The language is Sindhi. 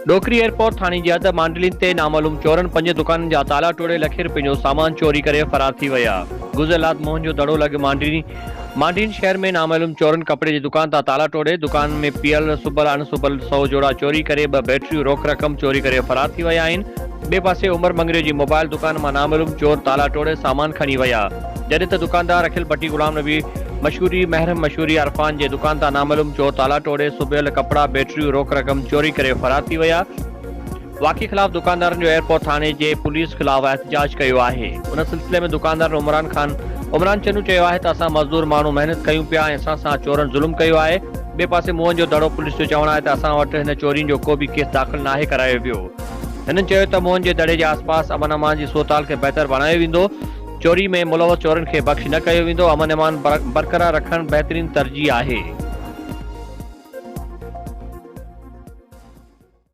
ڏوڪري ايئرپورٽ ٿاڻي جي حد مانڊلين تي نامعلوم چورن پنج دڪانن جا تالا ٽوڙي لکين رپين جو سامان چوري ڪري فرار ٿي ويا. گذريل رات موهن جو دڙو لڳ مانڊين شهر ۾ نامعلوم چورن ڪپڙي جي دڪان تان تالا ٽوڙي دڪان ۾ پيل سبل اڻ سبل سئو جوڙا چوري ڪري ٻه بيٽريون روڪ رقم چوري ڪري فرار ٿي ويا آهن. ٻئي پاسي عمر مڱريو جي موبائل دڪان مان نامعلوم چور تالا ٽوڙي سامان کڻي ويا. جڏهن ته دڪاندار اکيل ڀٽي غلام نبي مشوري، محرم مشوري، عرفان جي دڪان تان نامعلوم چور تالا ٽوڙي سبيل ڪپڙا، بيٽريون، روڪ رقم چوري ڪري فرار ٿي ويا. واقعي خلاف دڪاندارن جو ايئرپورٽ ٿاڻي جي پوليس خلاف احتجاج ڪيو آهي. ان سلسلي ۾ دڪاندارن عمران خان عمران چنو چيو آهي ته اسان مزدور ماڻهو محنت ڪيون پيا ۽ اسان سان چورن ظلم ڪيو آهي. ٻئي پاسي موهن جو دڙو پوليس جو چوڻ آهي ته اسان وٽ هن چورين جو ڪو به ڪيس داخل ناهي ڪرايو ويو. هنن چيو ته موهن جي دڙي جي آسپاس امن امان جي صورتحال کي بهتر بڻايو ويندو. چوري ۾ ملوث چورن کي بخش نه ڪيو ويندو، امن امان برقرار رکڻ بهترين ترجيح آهي.